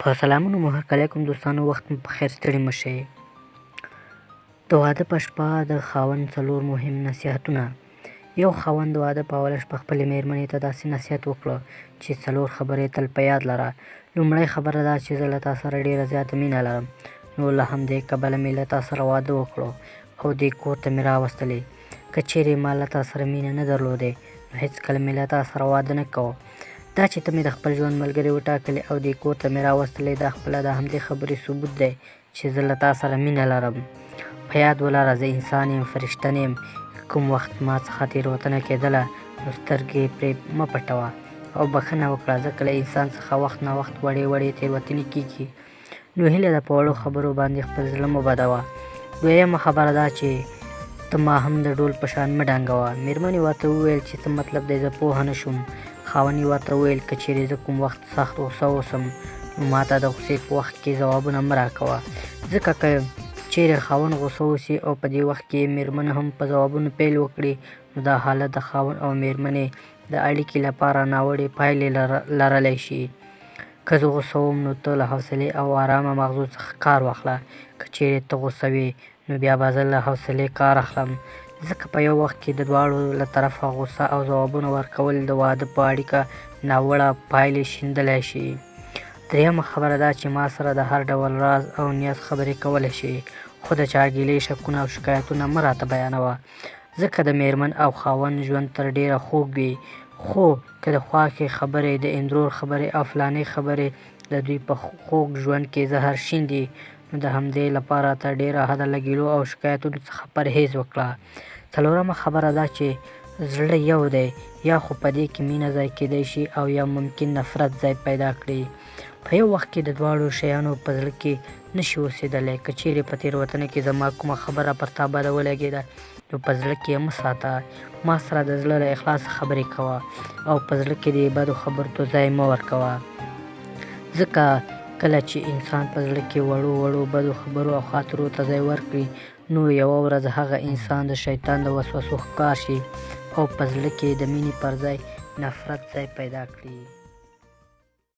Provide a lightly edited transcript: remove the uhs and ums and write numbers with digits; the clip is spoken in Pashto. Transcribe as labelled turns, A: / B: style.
A: په سلامونو مو هرکلی کوم دوستانو، وخت مو په خیر، ستړي مه شئ. د واده په شپه د خاوند څلور مهم نصیحتونه. یو خاوند د واده په اوله شپه خپلې میرمنې ته داسې نصیحت وکړو چې څلور خبرې تل په یاد لره. لومړۍ خبره دا چې زه له تا سره ډېره زیاته مینه لرم، نو له همدې کبله مې له تا سره واده وکړو او دې کور ته مې راوستلې. که چېرې ما له تا سره مینه نه درلودی نو هېڅکله مې له تا سره واده نه کوه. دا چې ته مې د خپل ژوند ملګرې وټاکلې او دې کور ته مې راوستلې، دا خپله د همدې خبرې ثبوت دی چې زه له تا سره مینه لرم. په یاد ولره، زه انسان یم، فرشته نه یم. که کوم وخت ما څخه تېروتنه کېدله نو سترګې پرې مه پټوه او بښنه وکړه، ځکه له انسان څخه وخت ناوخت وړې وړې تېروتنې کېږي. نو هیله ده په وړو خبرو باندې خپل زړه مه بدوه. دویمه خبره دا چې ته ما هم د ډول په شان مه ډنګوه. میرمنې ورته وویل چې څه مطلب دی، زه پوهه نه شوم. خاوند یې ورته وویل که چېرې زه کوم وخت سخت غوسه اوسم نو ماته د غوسې په وخت کې ځوابونه مه راکوه، ځکه که چېرې خاوند غوسه اوسي او په دې وخت کې میرمن هم په ځوابونو پیل وکړي نو دا حالت د خاوند او میرمنې د اړیکې لپاره ناوړې پایلې لرلی شي. که زه غوسه وم نو ته له حوصلې او ارامه مغزو څخه کار واخله، که چېرې ته غوسه وې نو بیا به زه له حوصلې کار اخلم، ځکه په یو وخت کې د دواړو له طرفه غوسه او ځوابونه ورکول د واده په اړیکه ناوړه پایلې شیندلی شي. درېیمه خبره دا چې ما سره د هر ډول راز او نیاز خبرې کولی شې، خو د چا ګیلې، شکونه او شکایتونه مه راته بیانوه، ځکه د میرمن او خاوند ژوند تر ډېره خوږ وي، خو که د خواښې خبرې، د اندرور خبرې او فلانۍ خبرې د دوی په خوږ ژوند کې زهر شیندي، نو د همدې لپاره تر ډېره حده له ګیلو او شکایتونو څخه پرهیز وکړه. څلورمه خبره دا چې زړه یو دی، یا خو په دې کې مینه ځای کېدای شي او یا ممکن نفرت ځای پیدا کړي. په یو وخت کې د دواړو شیانو په زړه کې نه شي اوسېدلی. که چېرې په تېروتنه کې زما کومه خبره پر تا بده ولګېده نو په زړه کې یې مه ساته، ما سره د زړه له اخلاصه خبرې کوه او په زړه کې دې بدو خبرو ته ځای مه ورکوه، ځکه کله چې انسان په زړه کې وړو وړو بدو خبرو او خاطرو ته ځای ورکړي نو یوه ورځ هغه انسان د شیطان د وسوسو ښکار شي او په زړه کې د مینې پر ځای نفرت ځای پیدا کړي.